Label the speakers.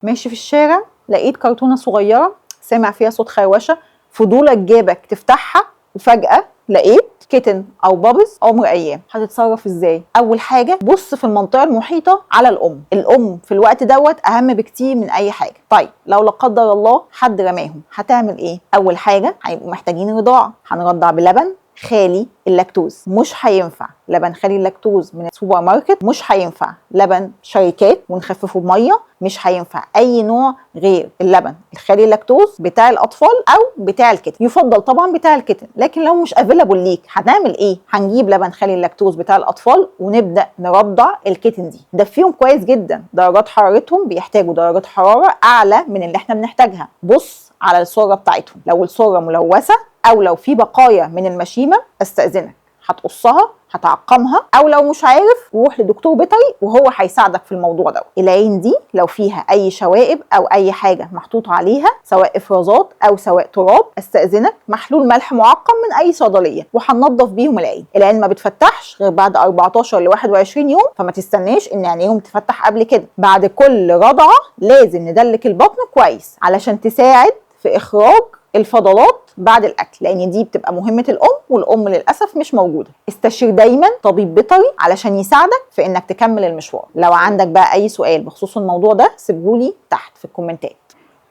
Speaker 1: ماشي في الشارع لقيت كرتونة صغيرة سامع فيها صوت خروشه، فضولك جابك تفتحها وفجاة لقيت kitten او puppies عمر ايام. هتتصرف ازاي؟ اول حاجة بص في المنطقة المحيطة على الام. الام في الوقت دوت اهم بكتير من اي حاجة. طيب لو لا قدر الله حد رماهم هتعمل ايه؟ اول حاجة هيبقوا محتاجين رضاعه، هنرضع بلبن خالي اللاكتوز. مش هينفع لبن خالي اللاكتوز من السوبر ماركت، مش هينفع لبن شركات ونخففه بميه، مش هينفع اي نوع غير اللبن الخالي اللاكتوز بتاع الاطفال او بتاع ال kitten. يفضل طبعا بتاع ال kitten، لكن لو مش available ليك هنعمل ايه؟ هنجيب لبن خالي اللاكتوز بتاع الاطفال ونبدا نرضع ال kitten دي. دفيهم كويس جدا، درجات حرارتهم بيحتاجوا درجات حرارة اعلى من اللي احنا بنحتاجها. بص على السرة بتاعتهم، لو السرة ملوثة او لو في بقايا من المشيمه استاذنك هتقصها هتعقمها، او لو مش عارف روح لدكتور بيطري وهو هيساعدك في الموضوع ده. العين دي لو فيها اي شوائب او اي حاجة محطوط عليها سواء افرازات او سواء تراب استاذنك محلول ملح معقم من اي صيدلية وهننضف بيهم العين. العين ما بتفتحش غير بعد 14 ل 21 يوم، فما تستناش ان عينيهم تفتح قبل كده. بعد كل رضعه لازم ندلك البطن كويس علشان تساعد في اخراج الفضلات بعد الاكل، لان دي بتبقى مهمة الام، والام للاسف مش موجودة. استشير دايما طبيب بيطري علشان يساعدك في انك تكمل المشوار. لو عندك بقى اي سؤال بخصوص الموضوع ده سيبهولي تحت في الكومنتات.